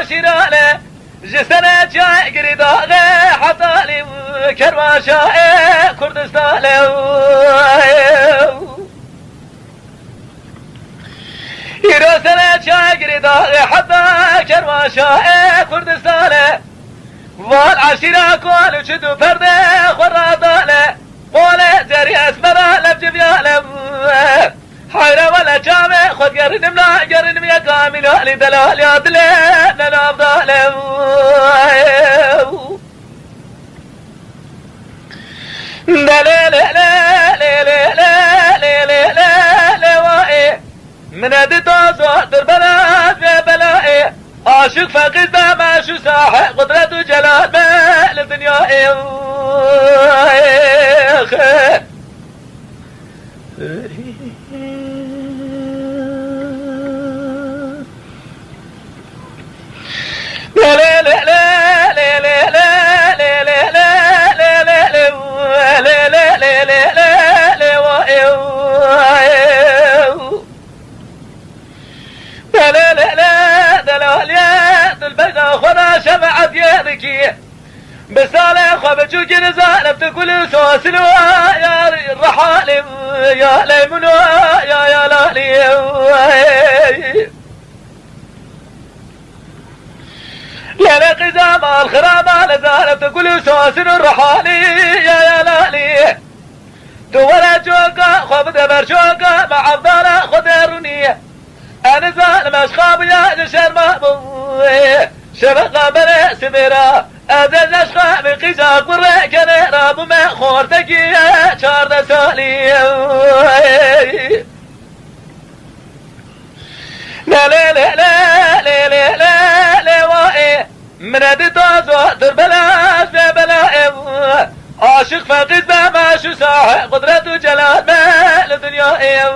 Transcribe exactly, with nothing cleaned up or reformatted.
Şîrane, ji Seleçayê Girîdaxê heta lê Kermanşahê Kurdistanê. Îro Seleçayê Girîdaxê heta Kermanşahê Kurdistanê. Van eşîra kol û çi du perde xwe radane. Qolê cerî esmera levciviyane. Heyra wele çavê xwe digerinim, nagerinim yeka mînalî delaliya dilê ne navdane. Delê lê lê lê lê lê lê lê lê lê lê wa ê. Min e di dozo dir bela vê bela ê. Aşık feqîr deme şu sahê qudret û celal me li dinya ê. Delaliye, tu li bejna xwe re şefaetiyê dikî. Bi salê xwe biçûkî nizanim tu kul û sosil û ya rihalê ya leymun û ya ya lalî. Lele qîza mal xiraba nizanim tu kul û sosil û rihalî ya ya lalî. Tu were coka xwe bide ber coka me evdana xwe derûnî. Ez nizanim ez xabiya ji şerma bû. Şeveqa berê sibêra. Ez ê leşqa min qîza kurê kenê rabûme xortekî çardeh salî. Lê lê lê lê lê lê lê lê lê wa ê. Min e di dozo dir bela ez vê bela ew. Aşık feqîr deme şu sahê qudret û celal me li dinya ew.